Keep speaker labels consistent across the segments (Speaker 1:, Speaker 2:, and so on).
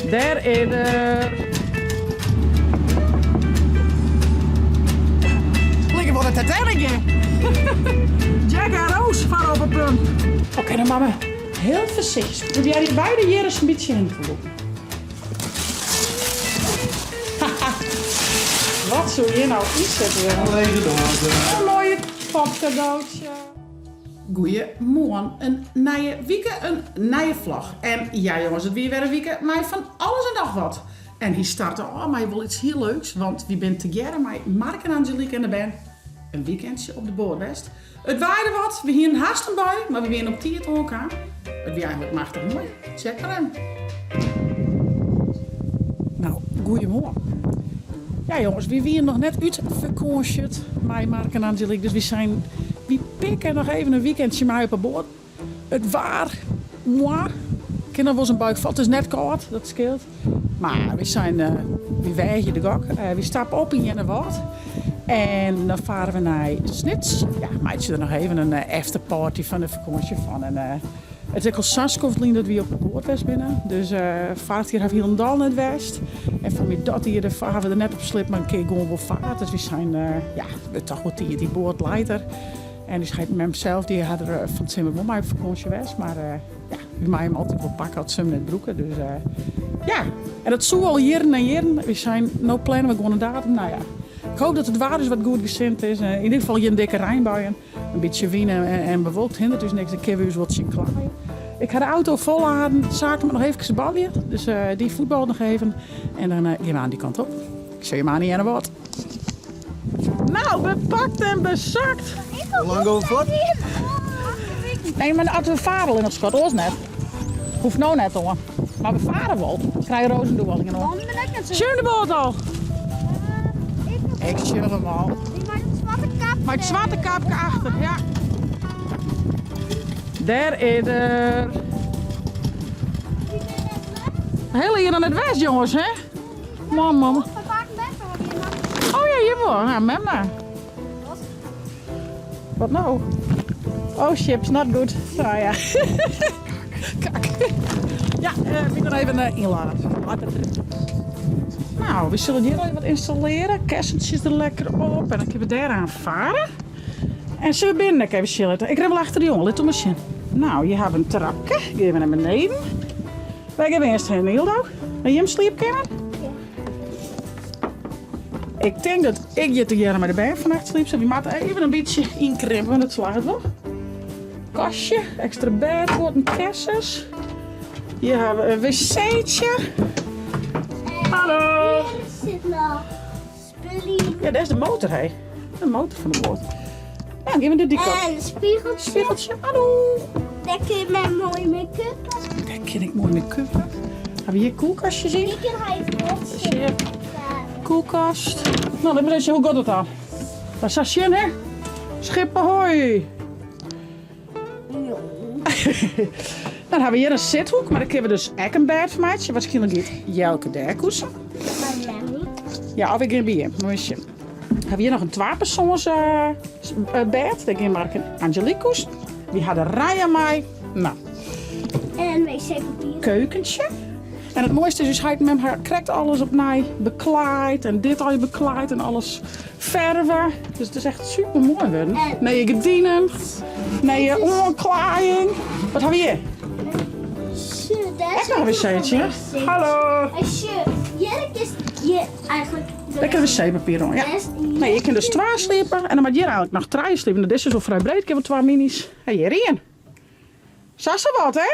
Speaker 1: Dêr is er. Liket wol de Titanic hjir. Jack en Rose farre op 'e punt. Oké, dan moatte we hiel foarsichtjes. Probearje beide hjir ris in bytsje hin te lûken. Wat soe hjir no yn sitte, jonges?
Speaker 2: Een lege doaze.
Speaker 1: In moaie popkadootsje. Goeiemoarn, in nije wike, in nije vlog. En ja jonges, it wie wer in wike mei fan alles en noch wat. En hy starte ôf mei wol iets hiel leuks, want wy binne tegearre mei Mark en Angelique en de bern in weekendje op de boat west. It waaide wat, we hienen hast in bui, mar we wienen op tiid oankaam. It wie eigenlik machtich moai. Check mar even. Nou, goeiemoarn. Ja jonges, wy wienen noch net út fakânsje mei Mark en Angelique, dus wy seinen, wy pikke noch even in weekendje mei op 'e boat. It waar, moai, kin noch wolris in buik falle. It is net kâld, dat skeelt. Mar wy seinen, wy weagje de gok. Wy stappe op yn Earnewâld en dan fare we nei Snits. Ja, meitsje der noch even in efterparty fan de fakânsje fan. En it is ek al sa'n skoft lyn dat wy op de boat west binne. Dus foarich jier ha we hielendal net west. En foar my dat jier derfoar ha we der net op slipt, mar in kear gewoan wol fard. Dus wy seinen, ja, it wurdt toch wol tiid, dy boat leit der. En ús heit en mem sels, dy ha der fan it simmer wol mei op fakânsje west. Mar ja, wy meie him altyd wol pakke as se him net brûke. Dus ja, en dat soe al jierren en jierren. Wy seinen, no planne we gewoan in datum. Nou ja, ik hoop dat it waar ús wat goed gesind is. Yn ieder gefal gjin dikke reinbuien. In bytsje wyn en bewolkt hindert ús niks, dêr kinne we ús wol tsjin klaaie. Ik ha de auto folladen, Saken moat noch eefkes balje, dus dy fuotbalet noch even en dan gean we aan dy kant op. Ik sjoch je moarn yn Earnewâld. Nou, bepakt en besakt.
Speaker 2: Hoe lang go we fuort?
Speaker 1: Nee, mar as we fare allinnich skat, oars net. Hoecht no net oan. Mar we fare wol. Krije Roos en Doeling oan. Sjoch de boat al. Ik sjoch him al. Mei it swarte kapke achter, ja. Dêr is er. Hiel jier noch net west, jonges, hè? Man, man. Oh ja, jawol. Ja, mem nou. Wat nou? Oh, chips, not good. Oh ja. Kak. Ja, uh, ik ben even uh, ynladen. Nou, we zullen hier even wat installeren. Kessentjes er lekker op. En dan kunnen we daaraan varen. En zullen we binnen even chillen. Ik rin wel achter de jongen, lit maar zien. Nou, hier hebben we een trapje. Gaan we naar beneden. Wij gaan eerst heen, Hildo. Naar jim sliepkamer? Ik denk dat ik hjir tegearre mei de bern fannacht sliep. We moatte even in bytsje ynkrimpe, dat slagget wol. Kastje, ekstra bêdguod, kessens. Hjir hawwe we in wc'tsje. Hallo.
Speaker 3: Hjir sit noch spul
Speaker 1: Ja, dêr is de motor, hé. De motor fan de boat. Nou, gean we de dy kant.
Speaker 3: En een spiegeltje.
Speaker 1: Spiegeltje, hallo.
Speaker 3: Dêr kin je mei moai make-uppe.
Speaker 1: Dêr kin ik moai make-uppe. Hawwe we hjir koelkastjes yn?
Speaker 3: Hjir kin hy it
Speaker 1: Koelkast. Nou, lit mar ris sjen, hoe giet it dan? Dat sa sjen, hè? Schip ahoy! Dan hawwe we hjir in sithoek, mar dêr kinne we dus ek in bêd fan meitsje. Waarskynlik giet Jelke dêr koesen. Ja, of ik gean by jim. Moat sjen. Hawwe we hjir noch in twapersoans bêd. Dêr gean Mark en Angelique koesen. Wy ha de rijen mei. Nou.
Speaker 3: En wc-papier.
Speaker 1: Keukentsje. En it moaiste is, ús heit en mem ha krekt alles opnij beklaaid en dit al beklaaid en alles ferve. Dus it is echt super moai wurden. Nije gerdinen, nije oanklaaiïng. Wat hawwe we hjir? Ek noch in wc'tsje. Hallo.
Speaker 3: Hjir is hjir eigenlik.
Speaker 1: Dêr kin wc-papier oan, ja. Nee, je kin dus twa sliepe en dan moat hjir eigenlik noch trije sliepe. Want dit is wol frij breed, kin wol twa miny's. En hjir ien. Sa sa wat, hè?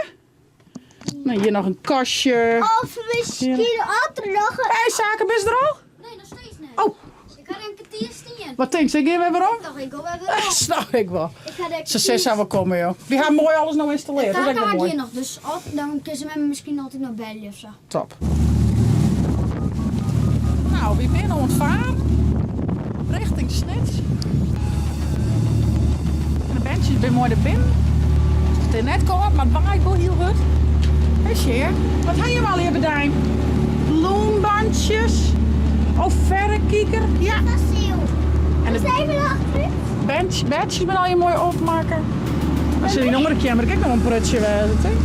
Speaker 1: Nou, hjir noch in kastje.
Speaker 3: Of miskien altijd noch een...
Speaker 1: Hey, Sake, bist der al?
Speaker 4: Nee, noch steeds net.
Speaker 1: Oh.
Speaker 4: Ik ha in kertier stien.
Speaker 1: Wat tinkst, ik gean wer werom?
Speaker 4: Toch, ik go wer werom.
Speaker 1: Snap ik wol.
Speaker 4: Ik ha de
Speaker 1: Se sizze wol komme, joh. Wy ha moai alles no ynstallearre. Dat is ek wol moai.
Speaker 4: hier noch, dus of, dan kin se me miskien altyd noch belje of sa.
Speaker 1: Top. Nou, wy binne oan it faren richting Snits. En de berntsjes binne moai der binnen. It is net kâld, mar it waait wol hiel hurd. Hey Sjeer, wat ha jim allegear bedein? Bloembantsjes. Oh, verrekijker. Ja. En de bench, bedsjes binne allegear moai opmakke. As se yn de oare keamer ek noch in prutsje wêze, tink.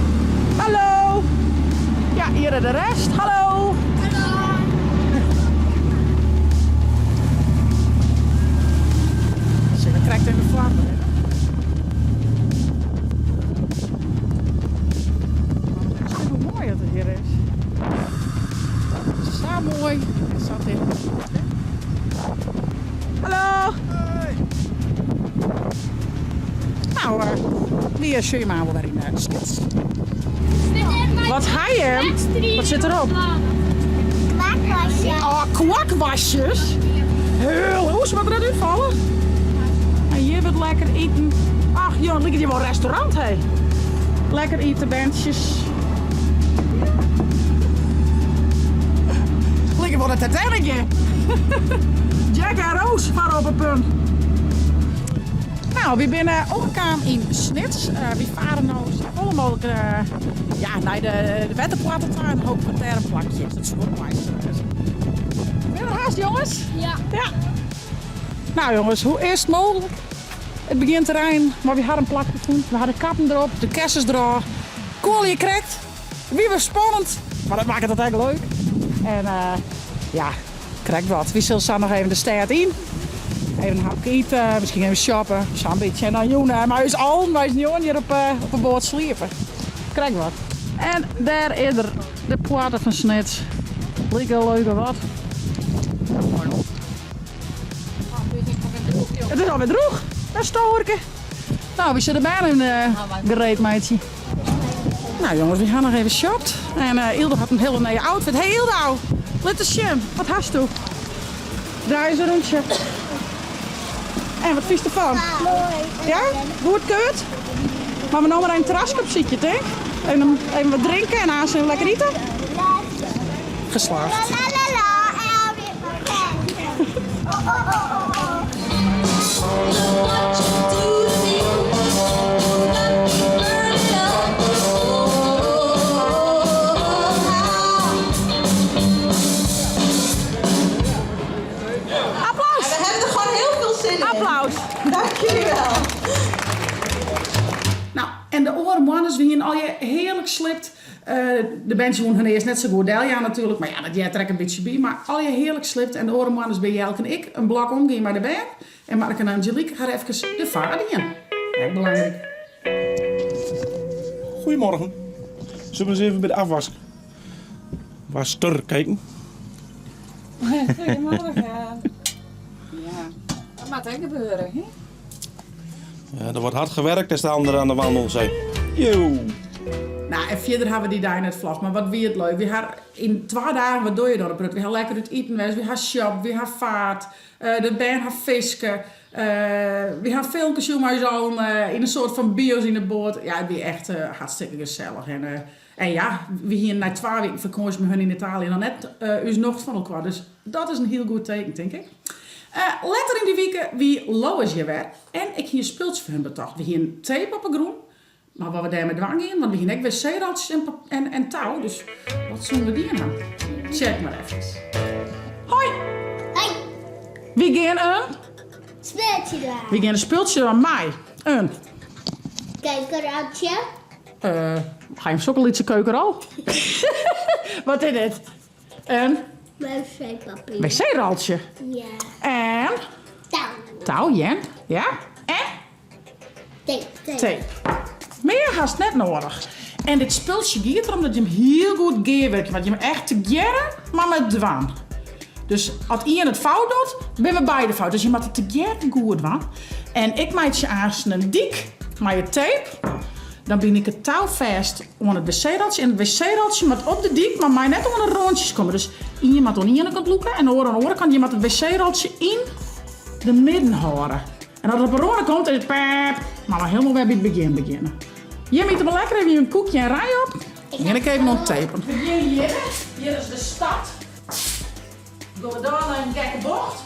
Speaker 1: Hallo! Ja, hier de rest. Hallo!
Speaker 4: Hallo!
Speaker 1: Sille we krekt even foar rinne. Sjoch hoe moai it hjir is. Sa moai en sa ticht. Hallo! Nou, wy sjogge jim wol wer yn Snits. Wat ha je? Wat sit derop?
Speaker 3: Kwakwasjes.
Speaker 1: Oh, kwakwasjes? Heel, hoe ze wat er net útfalle? En hjir wurdt lekker iten. Ach joh, it liket hjir wol in restaurant, hé. Lekker ite, berntsjes. Liket wol de Titanic hjir. Jack en Rose farre op it punt. Nou, wy binne oankaam yn Snits. Wy farre no safolle mooglik ja, nei de wetterpoarte ta en hoopje dat dêr in plakje is. Dat soe wol it moaiste wêze. Binne der hast, jonges?
Speaker 4: Ja.
Speaker 1: Ja. Nou jonges, hoe is it mooglik? It begjint te reinen, mar wy ha in plakje fûn. We ha de kappen derop, de kessens derôf. Koalje krekt. It wie wer spannend, mar dat makket it ek leuk. En ja, krekt wat. Wy sille sa noch even de stêd yn. Even in hapke ite, miskien even shoppe, sa'n bytsje. En dan jûn mei ús allen, mei ús njoggenen hjir op 'e boat sliepe. Krekt wat. En dêr is er, de poarte fan Snits. Like leuke wat. It is alwer drûch, dat stoarke. Nou, wy sille de bern even gereed meitsje. Nou jonges, wy ha noch even shopt. En Yldo hat in hiele nije outfit. Hey Yldo, lit ris sjen, wat hasto? Draai ris in rûntsje. En wat fynst derfan?
Speaker 3: Moai.
Speaker 1: Ja? Goed keurd? Moatte we no mar in terraske opsykje, tink? Even, even wat drinke en aanst even lekker ite? Geslaagd.
Speaker 3: La la la, en alweer Oh, oh, oh, oh, oh.
Speaker 2: What you do to me, got me burning up. Oh, how.
Speaker 1: Applaus!
Speaker 5: We hebben er gewoon heel veel zin in.
Speaker 1: Applaus!
Speaker 5: Dank jullie wel.
Speaker 1: Nou, en de oare moannes wienen allegear hearlik slipt. De berntsjes woenen hun earst net sa goed deljaan natuerlik, mar ja, dat heart der ek in bytsje by. Mar allegear hearlik slipt en de oare moannes binne Jelke en ik in blok omgien mei de bern. En Mark en Angelique ha efkes de vaar dien. Ek belangryk.
Speaker 6: Goedemorgen. Zullen we eens even bij de afwas wasster kijken?
Speaker 7: Goedemorgen. Ja, dat moat ek gebeure, hè?
Speaker 6: Ja, er wordt hard gewerkt als de ander aan de wandel zei. Yo.
Speaker 1: Nou, en fierder ha we dy dei net vlogd, mar wat wie it leuk. Wy ha yn twa dagen, wat dogge je dan op Rut? Wy ha lekker út iten west, wy ha shopt, wy ha faard, de bern ha fiske, wy ha filmkes sjoen mei ús allen yn in soart fan bios yn de boat. Ja, it wie echt hartstikke gesellich. En, en ja, wy hiene nei twa wiken fakânsje mei hun yn Italië noch net ús nocht fan elkoar. Dus dat is in hiel goed teken, tink ik. Letter yn dy wike wie Lois hjir wer en ik hie in spultsje foar hun betocht. Wy hiene tape op 'e grûn, mar wat we dêrmei dwaan giene, want we hiene ek wc-roltsjes en, en, en tou, dus wat soene we dien ha? Check mar efkes. Hoi!
Speaker 3: Hoi.
Speaker 1: Wy gean in?
Speaker 3: Spultsje dwaan.
Speaker 1: Wy gean in spultsje dwaan mei in...
Speaker 3: Keukenroltsje.
Speaker 1: Ha jim sokke lytse keukenrol? Wat is dit? In?
Speaker 3: Wc-papier.
Speaker 1: Wc-roltsje?
Speaker 3: Ja.
Speaker 1: En?
Speaker 3: Touw.
Speaker 1: Touw, Jen. Ja. En?
Speaker 3: Tape.
Speaker 1: Tape. Mear hast net noadich. En dit spultsje giet derom dat jim hiel goed gearwurkje, want jim echt tegearre mar it dwaan. Dus as ien it fout docht, binne we beide fout. Dus je moatte it tegearre goed dwaan. En ik meitsje aansten in dyk mei it tape. Dan byn ik it tou fêst oan it wc-roltsje. En it wc-roltsje moat op de dyk, mar mei net oan de rântsjes komme. Dus ien moat oan de iene kant lûke en de oare oan de oare kant. Je moatte it wc-roltsje yn de midden hâlde. En as it op 'e râne komt, is it pep. Moatte we hielendal wer by it begjin begjinne. Jim ite mar lekker even jim koekje en rij op. Dan gean ik even oan it tapen. We begjinne hjir. Hjir is de start. Dogge we dan in gekke bocht.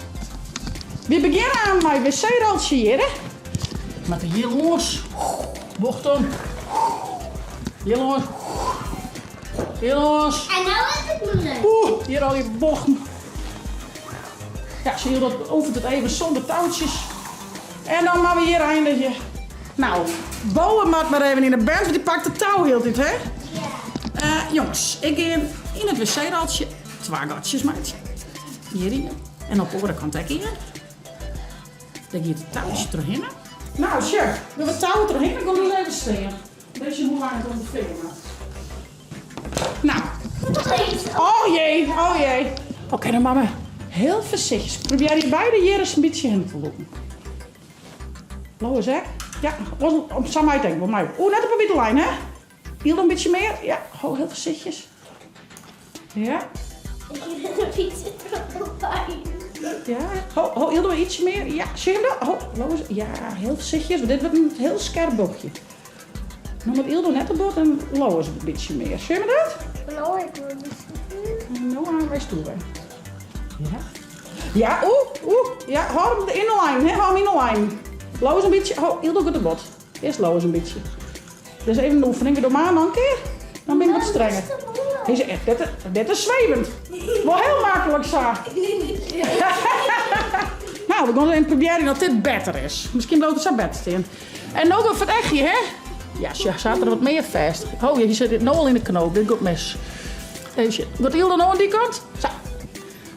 Speaker 1: We begjinne aan mei it wc-roltsje hjir. Moat er hjir lâns. Bocht om. Hjir lâns. Hjir lâns.
Speaker 3: En nou is het moeilijk.
Speaker 1: Oeh, hjir al die bochten. Ja, zie je dat oefent it even sûnder toutsjes. En dan moatte we hjir eindigje. Nou, Bowe moat mar even yn de band, want dy pakt de tou hieltyd, hè?
Speaker 3: Ja.
Speaker 1: Jonges, ik gean yn it wc-roltsje twa gatsjes meitsjen. Hjir ien en op de oare kant ek ien. Dêr giet it toutsje trochhinne. No, sjoch, we hawwe it tou trochhinne. Kom ris even stean. Weet je hoe lang it ûngefear moat? No. Oh jee, oh jee. Oké, dan moatte we hiel foarsichtjes. Probearje beide hjir ris in bytsje hinne te lûken. Lois ek? Ja, om sa mei it ek wol mei. Oeh, net op 'e wite lijn, hè? Hiel in bytsje mear. Ja, ho, hiel foarsichtjes. Ja.
Speaker 3: Ik gean in bytsje troch de lijn.
Speaker 1: Ja, ho, ho, hiel noch ietsje mear. Ja, sjoch je dat? Ho, Lois, ja, hiel foarsichtjes, want dit wurdt in hiel skerp bochtje. No moat Ildo net te bot en Lois in bytsje mear. Sjoch je dat?
Speaker 3: No, ik wol niet.
Speaker 1: No aan wij stoer. Ja. Ja, oeh, oeh. Ja, hou hem in de lijn, hè? Hou hem in de lijn. Lois in bytsje. Ho, Ildo giet te bot. Earst Lois in bytsje. Dus even een oefening. We dogge maar noch in kear. Dan bin ik wat strenger. Is echt, dit, dit is swevend. Wol hiel maklik sa. Nou, we gean even probearjen oft dit better is. Miskien bliuwt it sa better stean. En no foar it echtje, hè? Ja, sjoch, sa hat er wat mear fêst. Oh, hy sit no al yn de knoop. Dit giet mis. Even sjen. Giet Ildo no oan dy kant? Sa.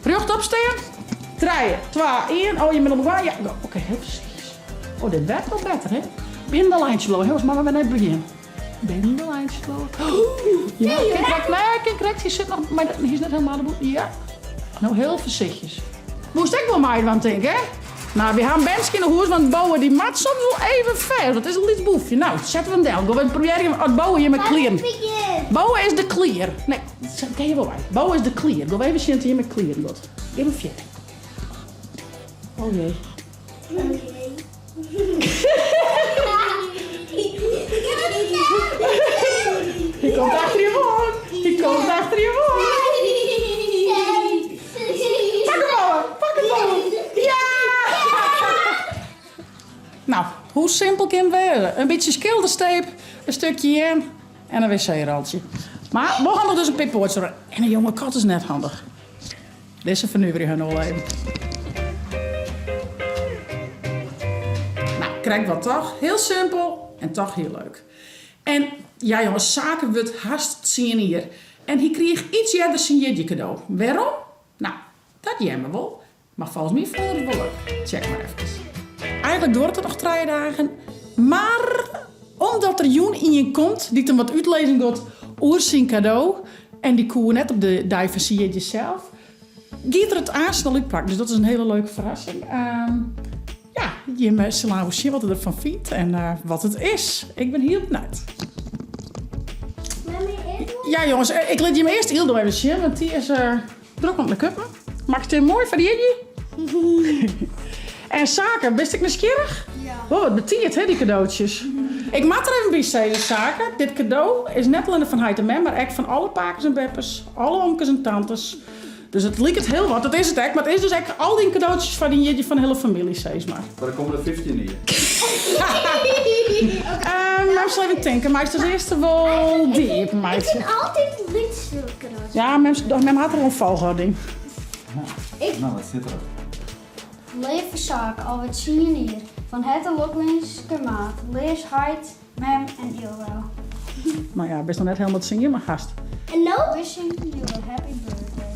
Speaker 1: Rjochtop stean. Trije, twa, ien. Oh, je binne op de Ja, oké, okay, hiel precies. Oh, dit werkt wel better, hè? Binnen de lijntjes bliuwe. Jongens, mar we net begjin. Binnen de lijntjes bliuwe. Ja, kin krekt, nee, kin krekt. Hy sit noch, mar hy is net hielendal de boel. Ja. No hiel foarsichtjes. Moast ek wol meidwaan, tink, hè? No, wy ha in berntsje yn 'e hûs, want Bowe dy moat soms wol even fêst. Dat is in lyts boefje. No, sette we him del. Gean we probearje oft Bowe hjir mei klearen. Bowe is de klear. Nee, dat kin je wol wei. Bowe is de klear. Gean we even sjen oft hy hjir mei klearen docht. Even fierder. Oh jee. Hy komt achter je oan. Hy komt achter je oan. Pak him ôf, pak him ôf. Ja! No, hoe simpel kin it wêze? In bytsje skilderstape, in stikje jern en in wc-roltsje. Mar wol handich dus in pear poatsjes. En in jonge kat is net handich. Dizze fernuverje har no al even. No, krekt wat toch? Hiel simpel en toch hiel leuk. En ja jonges, Sake wurdt hast tsien jier en hy kriich iets earder syn jierdei-kado. Wêrom? No, dat hearre we wol. Mar folgens my fûn er it wol leuk. Check mar efkes. Eigenlik duorret it noch trije dagen, mar omdat der jûn ien komt dy't him wat útlizzen giet oer syn kado en dy koe net op de dei fan syn jierdei sels, giet er it aansten al útpakken. Dus dat is in hiele leuke ferrassing. Ja, jimme sille aanst sjen wat er derfan fynt en wat it is. Ik bin hiel benijd. Ja jonges, ik lit jimme earst Ildo even sjen, want dy is drok oan it make-uppen. Makkest him moai foar de jierdei? En Sake, bist ek nijsgjirrich?
Speaker 4: Ja.
Speaker 1: Oh, wat betiid, hè, dy kadootsjes. Ik moat der even by sizze, Sake. Dit kado is net allinnich fan heit en mem, mar ek fan alle pakes en beppes, alle omkes en tantes. Dus it liket hiel wat, dat is it ek, mar it is dus ek al dyn kadootsjes foar dyn jierdei fan de hiele famylje, sis mar.
Speaker 8: Foar de kommende 15 jier.
Speaker 1: Mem sil even tinke, meist as earste wol dy iepenmeitsje.
Speaker 3: Ik fyn altyd lytse kadootsjes.
Speaker 1: Ja, mem, mem hat der wol in folchoarder yn.
Speaker 8: No, wat sit derop?
Speaker 4: Leave Sake, alwer tsien jier. Fan herte lokwinske maat, Leafs heit, mem en Ildo.
Speaker 1: No ja, bist noch net hielendal tsien, mar hast.
Speaker 3: En no?
Speaker 4: Wishing you a happy birthday.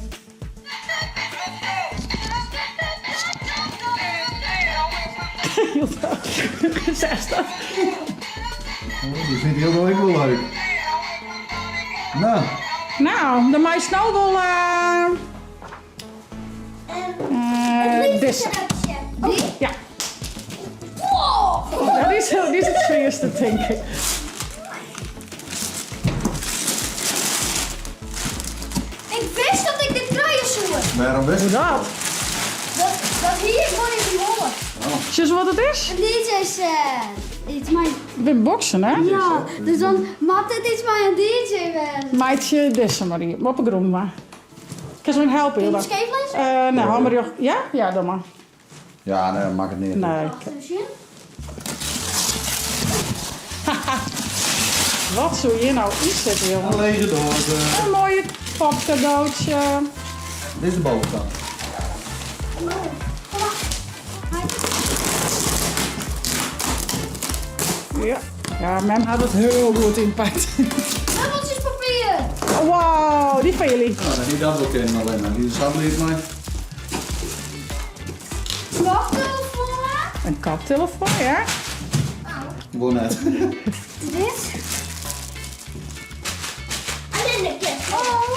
Speaker 1: Ildo, seachst dat?
Speaker 8: Oh, dy fynt Ildo ek wol leuk. No.
Speaker 1: No, dan meist no wol dizze. Ja. Dat is, dy is it swierste, tink ik.
Speaker 4: Ik wist dat ik dit krije soe.
Speaker 8: Wêrom wist
Speaker 1: Hoe dat?
Speaker 4: Dat hie ik wol yn myn holle.
Speaker 1: Sjochst wat it is?
Speaker 4: Een DJ-set. Iets mei...
Speaker 1: Binne boksen, hè?
Speaker 4: Ja, dus dan moat dit iets mei in DJ wêze.
Speaker 1: Meitsje dizze mar iepen, op 'e grûn mar. Kinst my helpe,
Speaker 4: Kin ik
Speaker 1: Hilda?
Speaker 4: skeef lizze?
Speaker 1: Nee, hou mar rjocht. Ja? Ja, doch mar.
Speaker 8: Ja, nee, makket neat út.
Speaker 1: Nee.
Speaker 4: Wacht even sjen.
Speaker 1: Wat soe hjir no yn sitte, jongen?
Speaker 8: In lege doaze.
Speaker 1: In moaie popkadootsje.
Speaker 8: Dit is de bovenkant.
Speaker 1: Ja. Ja, mem hat it hiel goed ynpakt.
Speaker 4: Bubbeltjespapier!
Speaker 1: Wow, dy fan jullie.
Speaker 8: Nou, dan die dat wel kennen alleen maar. Die is zo blij mee.
Speaker 4: Koptelefoon.
Speaker 1: Een koptelefoon, ja.
Speaker 8: Gewoon net.
Speaker 4: Dit.
Speaker 3: Alleen de kist.
Speaker 4: Oh.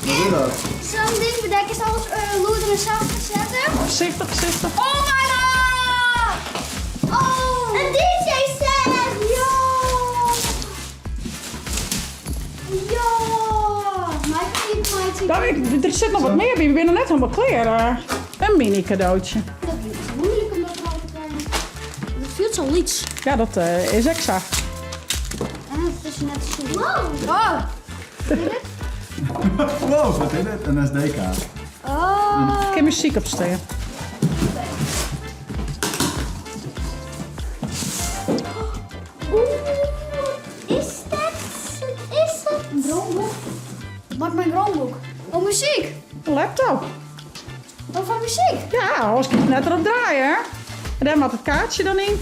Speaker 8: Wat is dat?
Speaker 4: Zo'n ding bedenk is alles loeder en zelf te zetten.
Speaker 1: Voorzichtig, voorzichtig.
Speaker 4: Oh my god! Oh!
Speaker 3: Een DJ set.
Speaker 4: Ja! Ja! Maar ik niet mij
Speaker 1: Nou, er zit nog wat meer bij. We zijn nog net helemaal klaar. Een mini cadeautje.
Speaker 4: Dat is moeilijk om dat eruit te krijgen. Dat viel zo iets.
Speaker 1: Ja, dat is extra.
Speaker 4: En het is net zo. Wow! Oh!
Speaker 8: Wow, wat is dit? Een SD-kaart.
Speaker 4: Oh!
Speaker 1: Ik heb muziek op staan.
Speaker 3: Oeh, wat is dat? Wat is dat?
Speaker 4: Een Chromebook? Wat mijn Chromebook? Oh, muziek!
Speaker 1: Een laptop.
Speaker 4: Oh, van muziek!
Speaker 1: Ja, als ik het net erop draai, hè. En daar moet het kaartje dan in.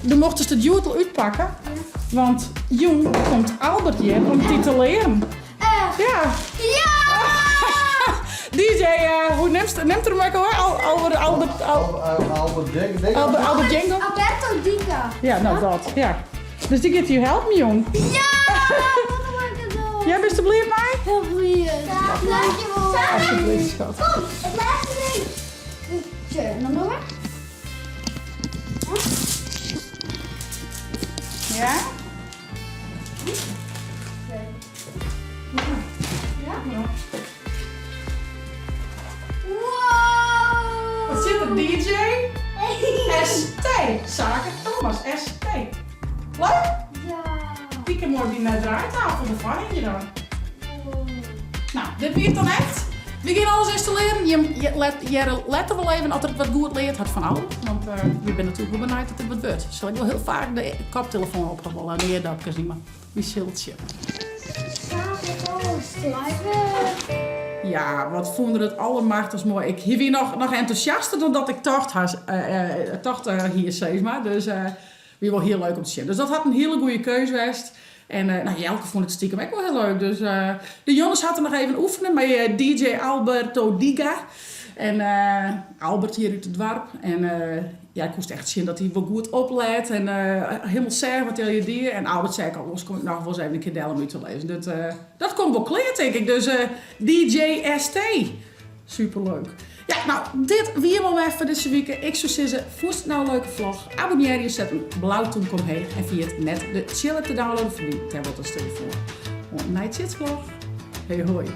Speaker 1: Dan mochten ze de joetel uitpakken. Want jong komt Albert hier om die te leren.
Speaker 4: Echt?
Speaker 1: Ja.
Speaker 4: Ja!
Speaker 1: DJ, hoe neemt er maar hoor? Albert, Albert, Al-
Speaker 8: Albert Dick. Dick.
Speaker 1: Albert, Albert Django?
Speaker 4: Alberto Dica.
Speaker 1: Ja, nou dat. Ja. Dus die gaat je helpen, jong.
Speaker 4: Ja! Wat een leuk cadeau.
Speaker 1: Jij bent er blij mee?
Speaker 4: Heel blij. Dankjewel.
Speaker 1: Alsjeblieft, schat.
Speaker 3: Kom, het laatste ding.
Speaker 4: Tje, en dan nog maar.
Speaker 1: Ja?
Speaker 4: Ja? Wow!
Speaker 1: Wat zit er, DJ? ST. Zaken Thomas, ST. Leuk?
Speaker 4: Ja.
Speaker 1: Die kan mooi die draaitafel ervan in je dan. Nou, dit weer dan echt. We gaan alles installeren. Je let er wel even of het wat goed leert had van Albert. Want ik ben natuurlijk wel benieuwd dat het wat wordt. Zal ik wel heel vaak de koptelefoon oprollen. Nee, dat kan niet, maar wie zult je? Ja, wat vonden het allermachtigst mooi. Ik hier weer nog enthousiaster dan dat ik tocht, tocht hier, zeg maar. Dus wie wel heel leuk om te zien. Dus dat had een hele goede keuze geweest. En Jelke vond het stiekem ook wel heel leuk. Dus de jongens hadden nog even oefenen met DJ Alberto Diga. En Albert hier uit het dorp. En ik moest echt zien dat hij wel goed oplet. En helemaal zeggen wat hij deed. En Albert zei ook al, anders kom ik nog wel eens even een keer Delm uit te lezen. Dat komt wel klaar, denk ik. Dus DJ ST. Superleuk. Ja, dit wie hem al even deze week. Ik zou zeggen, vond het nou een leuke vlog? Abonneer je, zet een blauw toenk omheen. En via het net de chiller te downloaden voor die tablet als telefoon. Een night vlog. Hey hoi.